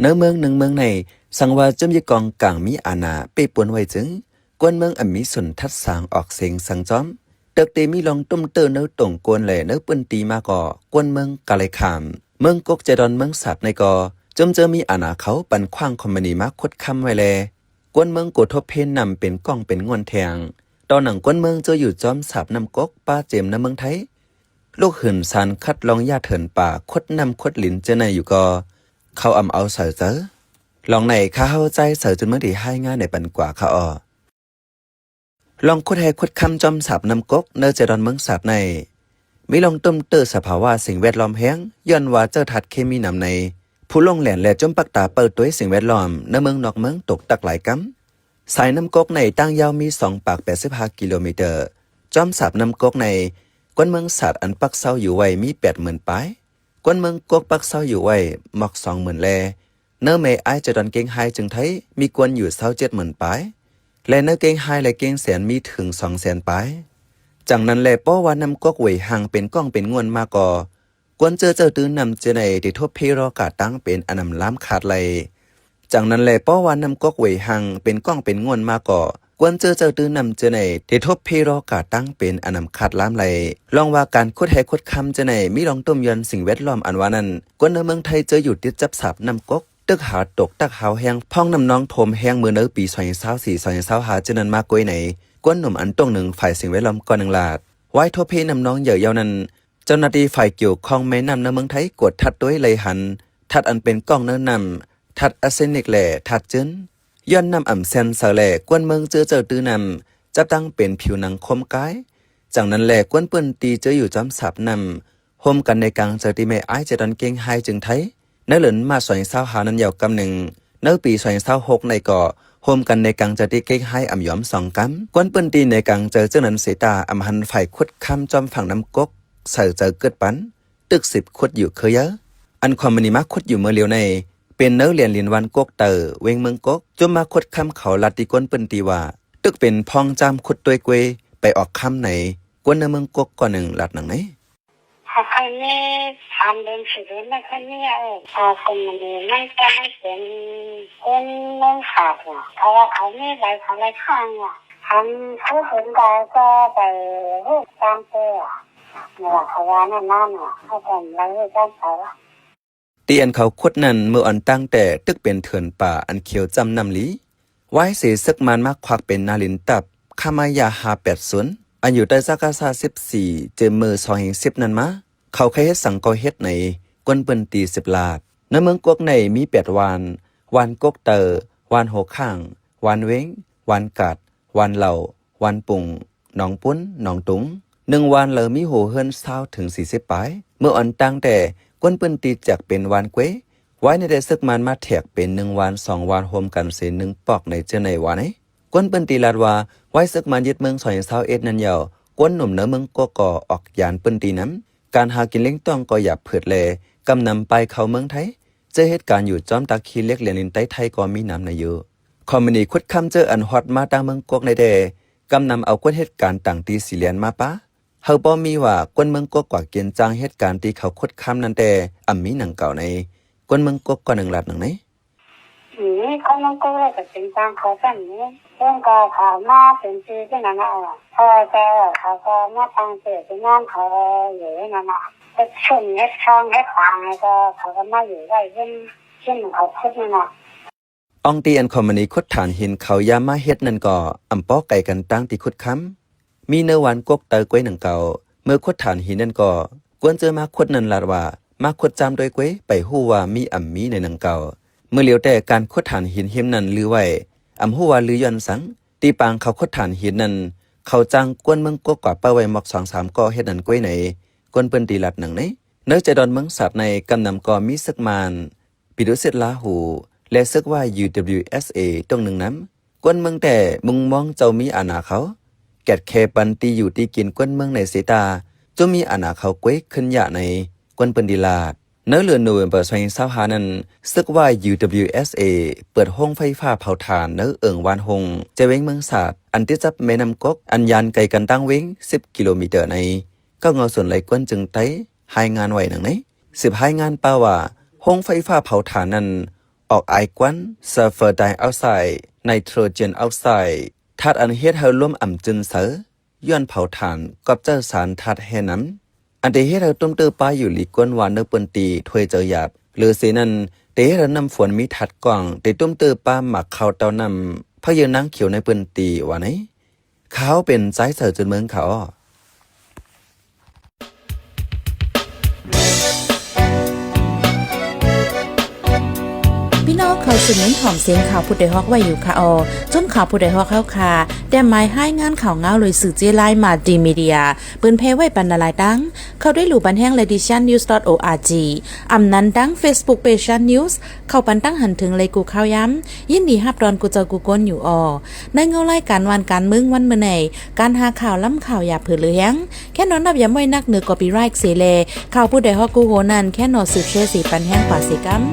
ໃນເມືອງໜຶ່ງເມືອງໃນ ສັງວ່າຈຸ້ມຍືດກອງກາງມີອານາເປ້ປົນໄວ້ຈຶ່ງ, ກວນເມືອງອຳມີສ່ວນທັດສາງອອກເສງສັງຈອມ. ເຕີກທີ່ມີລ່ອງຕຸ້ມເຕີ້ເນີຕົງໂກນ ແລະ ເນີພື້ນທີ່ມາກໍ ກວນເມືອງກະໄລຂ້າມ. ເມືອງກົກ ໃຈດອນເມືອງສາດໃນກໍ ຈຸ້ມເຈີມີອານາເຂົາປັນຂວ້າງຄອມມານີມາຂຸດຄຳໄວ້ແລ ກວນເມືອງໂກທົບເພນຳເປັນກ້ອງເປັນງ່ວນແທງ. ຕໍ່ໜັງກວນເມືອງເຈີຢູ່ຈອມສາບນ້ຳກົກ ປາເຈມນຳເມືອງໄທ ລູກຫື່ນສານຄັດລອງຢາເຖື່ອນປ່າ ຂຸດນ້ຳຂຸດລິນເຈີໃນຢູ່ກໍ ເຂົາອຳເອົາໃສ່ເຈີ. ລອງໃນຂ້າເຮົາໃຈເສີຈຸນເມືອງທີ່ຮາຍງານໃນປັນກວ່າຄະອໍ. ລອງຂຸດແຮ່ຂຸດຄຳຈອມສາບນ້ຳກົກ ເນີໃຈດອນເມືອງສາດໃນ ມີລ່ອງຕຸ້ມເຕີ້ສະພາວະສິ່ງແວດລ້ອມແຮງ ຍ້ອນວ່າເຈີທາດເຄມີນຳໃນ ຜູ້ລົງແລ່ນ ແລະ ຈົ່ມປັກຕາເປີດຕົວສິ່ງແວດລ້ອມ ໃນເມືອງນອກເມືອງຕົກຕັກຫຼາຍກຳ. ສາຍນ້ຳກົກໃນຕັ້ງຍາວມີສອງປາກແປດສິບຫ້າກິໂລເມເຕີ. ຈອມສາບນ້ຳກົກໃນ ຄົນເມືອງສາດອັນປັກເຊົາຢູ່ໄວ້ມີແປດໝື່ນປາຍ. ຄົນເມືອງກົກປັກເຊົາຢູ່ໄວ້ໝອກສອງໝື່ນແລ ເນີແມ່ອາຍໃຈດອນເກັງຮາຍຈຶ່ງໄທ ມີຄົນຢູ່ຊາວເຈັດໝື່ນປາຍ ແລະ ເນີເກັງຮາຍ ແລະ ເກັງແສນມີເຖິງສອງແສນປາຍ. ຈັ່ງນັ້ນແລ ເພາະວ່ານ້ຳກົກຫວຍຮັງເປັນກ້ອງເປັນງ່ວນມາກໍ ກວນເຈີເຈົ້າຕື້ນ້ຳເຈໃນ ທີ່ທົບເພລໍກາຕັ້ງເປັນອານຳລາມຂາດໄຫຼ. ຈັ່ງນັ້ນແລ ເພາະວ່ານ້ຳກົກຫວຍຮັງເປັນກ້ອງເປັນງ່ວນມາກໍ ກວນເຈີເຈົ້າຕື້ນ້ຳເຈໃນ ທີ່ທົບເພລໍກາຕັ້ງເປັນອານຳຂາດລາມໄຫຼ. ລອງວ່າການຂຸດແຮ່ຂຸດຄຳເຈໃນ ມີລອງຕຸ້ມຍ້ອນສິ່ງແວດລ້ອມອັນວ່ານັ້ນ ຄົນໃນເມືອງໄທເຈີຢູ່ຕິດຈັບສາບນ້ຳກົກ ຕຶກຫາຕົກຕັກຫາວແຮງ ພ້ອງນ້ຳນອງຖ້ວມແຮງເມື່ອໃນປີສອງພັນຊາວສີ່ ສອງພັນຊາວຫ້າເຈນັ້ນມາກວຍໃນ ຄົນໜຸ່ມອັນຕົງໜຶ່ງຝ່າຍສິ່ງແວດລ້ອມກ່ອນໜຶ່ງລາດ. ວາຍທົ່ວເພນ້ຳນອງໃຫຍ່ຍາວນັ້ນ ເຈົ້າໜ້າທີ່ຝ່າຍກ່ຽວຂ້ອງແມ່ນ້ຳໃນເມືອງໄທກວດທັດດ້ວຍໄລ່ຫັນ ທາດອັນເປັນກ້ອງເນີນ້ຳ ທາດອາເຊນິກ ແລະ ທາດຈືນ. ຍ້ອນນ້ຳອຳແຊນເຊົາແລ ກວນເມືອງເຈີເຈົ້າຕື້ນ້ຳ ຈັບຕັ້ງເປັນຜິວໜັງຄົມກາຍ. ຈັ່ງນັ້ນແລ ກວນພື້ນທີ່ເຈີຢູ່ຈອມສາບນ້ຳ ໂຮມກັນໃນກາງໃຈທີ່ແມ່ອາຍໃຈດອນເກັງຮາຍຈຶ່ງໄທ ໃນເດືອນມາດສອງພັນຊາວຫ້ານັ້ນຍາວກຳໜຶ່ງ. ໃນປີສອງພັນຊາວຫົກໃນກໍ ໂຮມກັນໃນກາງໃຈທີ່ເກັງຮາຍອຳຍອມສອງກຳ. ກວນພື້ນທີ່ໃນກາງໃຈເຈົ້ານັ້ນເສຕາ ອຳຫັນຝ່າຍຂຸດຄຳຈອມຝັ່ງນ້ຳກົກ ໃສ່ໃຈເກີດປັນ ຕຶກສິບຂຸດຢູ່ເຄືອຍາວ. ອັນຄອມມານີມາຂຸດຢູ່ເມື່ອລຽວໃນ ເປັນເນີແລນລິນວານກົກເຕີ ເວັງເມືອງກົກ. ຈຸມມາຂຸດຄຳເຂົາລັດທີ່ກວນພື້ນທີ່ວ່າ ຕຶກເປັນພ້ອງຈາມຂຸດໂດຍກວຍ ໄປອອກຄຳໃນ ກວນໃນເມືອງກົກກ່ອນໜຶ່ງລັດໜັງໃນ. ເຂົາເຄີຍມີສາມເດືອນສີ່ເດືອນ ມັນເຄີຍມີ ເອີ ເຂົາຄົນມັນດີ ມັນກໍມັນເປັນຄົນເມືອງຂາດ ເພາະວ່າເຂົາມີຫຼາຍ ເຂົາຫຼາຍຂ້າງ ຄັນເຂົາເຫັນໄດ້ກໍໄປເຮັດຕາມເຂົາ ນີ້ລະເຂົາວ່ານັ້ນນະ ເຂົາກໍໄປເຮັດຕາມເຂົາ. ທີ່ອັນເຂົາຂຸດນັ້ນ ເມື່ອອ່ອນຕັ້ງແຕ່ຕຶກເປັນເຖື່ອນປ່າອັນຂຽວຈ້ຳນ້ຳຫຼີ. ວາຍເສ ເສິກມານມາຄວັກເປັນນາລິນຕັບ ຄະມາຍາຫ້າແປດສູນ ອັນຢູ່ໃຕ້ສາກາຊາສິບສີ່ ເຈາະມື້ສອງພັນສິບນັ້ນມາ ເຂົາເຄີຍເຮັດສັງກໍເຮັດໃນ ຄົນພື້ນທີ່ສິບລາດ. ໃນເມືອງກົກໃນມີແປດວານ, ວານກົກເຕີ, ວານຫົວຂ້າງ, ວານເວັງ, ວານກາດ, ວານເຫຼົ່າ, ວານປຸງ, ໜອງປຸນ, ໜອງຕຸງ. ໜຶ່ງວານລາວມີຫົວເຮືອນຊາວເຖິງສີ່ສິບປາຍ. ເມື່ອອ່ອນຕັ້ງແຕ່ ຄົນພື້ນທີ່ຈາກເປັນວານເກວ ວາຍໃນແຕ່ເສິກມານມາແທກເປັນໜຶ່ງວານສອງວານ ໂຮມກັນເສນໜຶ່ງປອກໃນເທື່ອໃນວ່າໃນ. ຄົນພື້ນທີ່ລາດວ່າ ວາຍເສິກມານຍຶດເມືອງສອງພັນຊາວເອັດນັ້ນຍາວ ຄົນໜຸ່ມໃນເມືອງກໍກໍອອກຢານພື້ນທີ່ນຳ ການຫາກິນລ້ຽງຕ້ອງກໍຢາບຜືດແລ ກຳນຳປາຍເຂົ້າເມືອງໄທ ເຈີເຮັດການຢູ່ຈອມຕາຂີ້ເຫຼັກແລນລິນໃຕ້ໄທກໍມີນຳໃນຢູ່. ຄອມມານີຂຸດຄຳເຈີອັນຮອດມາຕາງເມືອງກົກໃນແຕ່ ກຳນຳເອົາຄົນເຮັດການຕ່າງທີ່ສີແລນມາປະ ເຮົາບໍ່ມີວ່າຄົນເມືອງກົກກວ່າເກນຈ້າງເຮັດການທີ່ເຂົາຂຸດຄຳນັ້ນແຕ່ ອຳມີໜັງເກົ່າໃນ ຄົນເມືອງກົກກໍໜຶ່ງລາດໜັງໃນ. ອືມ ຄົນເມືອງກົກແລ້ວກໍເປັນຈ້າງເຂົາຊັ້ນນີ້ ເພິ່ນກໍເຂົ້າມາເປັນທີ່ຈັ່ງນັ້ນນະ ເພາະວ່າເຂົາກໍມາຕັ້ງເຂດເປັນງານເຂົາຢູ່ນັ້ນນະ ເຮັດຊຸມເຮັດຊ່ອງເຮັດປາງ ແລ້ວກໍເຂົາກໍມາຢູ່ໄວ້ເປັນ ເປັນເຂົາຂຸດນັ້ນນະ. ອ່ອງທີ່ອັນຄອມມານີຂຸດຖ່ານຫີນເຂົາຢາມມາເຮັດນັ້ນກໍ ອຳບໍ່ໄກກັນຕາງທີ່ຂຸດຄຳ ມີເນີວານກົກເຕີເກວໜັງເກົ່າ. ເມື່ອຂຸດຖ່ານຫີນນັ້ນກໍ ກວນເຈີມາຂຸດນັ້ນລາດວ່າ ມາຂຸດຈາມໂດຍເກວ ໄປຮູ້ວ່າມີອຳມີໃນໜັງເກົ່າ. ເມື່ອຫຼຽວແຕ່ການຂຸດຖ່ານຫີນຮິມນັ້ນລືໄວ້ ອຳຮູ້ວ່າລືຍ້ອນສັງ ທີ່ປາງເຂົາຂຸດຖ່ານຫີນນັ້ນ ເຂົາຈ້າງກວນເມືອງກົກກວ່າເປົ້າໄວ້ໝອກສອງສາມກໍເຮັດນັ້ນເກວໃນ ຄົນພື້ນທີ່ລາດໜັງໃນ. ໃນໃຈດອນເມືອງສາດໃນ ກຳນຳກໍມີເສິກມານ ປີດຸສິດລາຫູ ແລະ ເສິກວ່າ UWSA ຕົງໜຶ່ງນຳ. ຄົນເມືອງແຕ່ມຸງມອງເຈົ້າມີອານາເຂົາ ແກດແຄປັນທີ່ຢູ່ທີ່ກິນຄົນເມືອງໃນເສຕາ ຈຸມີອານາເຂົາເກວຂຶ້ນຢາໃນ ຄົນພື້ນທີ່ລາດ. ໃນເດືອນໂນເວັມເບີ ສອງພັນຊາວຫ້ານັ້ນ ເສິກວ່າ UWSA ເປີດໂຮງໄຟຟ້າເຜົາຖ່ານໃນເອີ່ງວານຫົງ ແຈເວັງເມືອງສາດ ອັນຕິດກັບແມ່ນ້ຳກົກ ອັນຢ່າງໄກກັນຕ່າງເວັງສິບກິໂລເມເຕີໃນ ເກົ້າເງົາສູນໄລກວນຈຶ່ງໄຕ້ ຮາຍງານໄວ້ໜັງໃນ. ສືບຮາຍງານປາວ່າ ໂຮງໄຟຟ້າເຜົາຖ່ານນັ້ນ ອອກອາຍຄວັນ, ຊັລເຟີໄດອອກໄຊ, ໄນໂຕຣເຈນອອກໄຊ, ທາດອັນເຮັດໃຫ້ລົມອຳຈືນເສີ ຍ້ອນເຜົາຖ່ານ ກອບໃຊ້ສານທາດແຮ່ນຳ ອັນໄດ້ເຮັດໃຫ້ຕຸ້ມຕື້ປາຢູ່ລີກວນວານໃນພື້ນທີ່ຖ້ວຍເຈົ້າຢາບ. ຫຼືເສຍນັ້ນ ໄດ້ເຮັດໃຫ້ນ້ຳຝົນມີທາດກ້ອງ ໄດ້ຕຸ້ມຕື້ປາໝາກເຂົ້າເຕົ້ານ້ຳ ພາກເຍືອນາງຂຽວໃນພື້ນທີ່ວ່າໃນ. ຂ່າວເປັນສາຍເສີຈຸນເມືອງຂ່າວ. ພີ່ນ້ອງເຂົ້າສູ່ມິນຫອມສຽງຂ່າວຜູ້ດອຍຮອກໄວ້ຢູ່ຄ່ະອໍ. ຈຸ້ມຂ່າວຜູ້ດອຍຮອກເຮົາຄ່ະ ແຕ້ມໝາຍຮາຍງານຂ່າວງາວໂດຍສື່ເຈ້ລາຍ Multimedia ເປີນແຜ່ໄວ້ປັນຫຼາຍໆຕັ້ງ ເຂົ້າໄດ້ລູບັນແຮງ Ladies Chan News dot org ອຳນັ້ນຕັ້ງ Facebook Page Chan News ເຂົ້າປັນຕັ້ງຫັນເຖິງໄລກູ່ຂ່າວຍາມ ຍິນດີຮັບຕ້ອນກູ່ເຈົ້າກູ່ຄົນຢູ່ອໍ. ໃນເງົາລາຍການບ້ານການເມືອງວັນມື້ໃນ ການຫາຂ່າວລ້ຳຂ່າວຢ່າເຜີເຫຼືອແຮງ ແຄ່ນອນນັບຢາມໄວ້ນັກເໜືອ copyright ເສແລ ຂ່າວຜູ້ດອຍຮອກກູ່ໂຮນັ້ນ ແຄ່ນອນສືບແຊເສປັນແຮງກວ່າເສກຳ.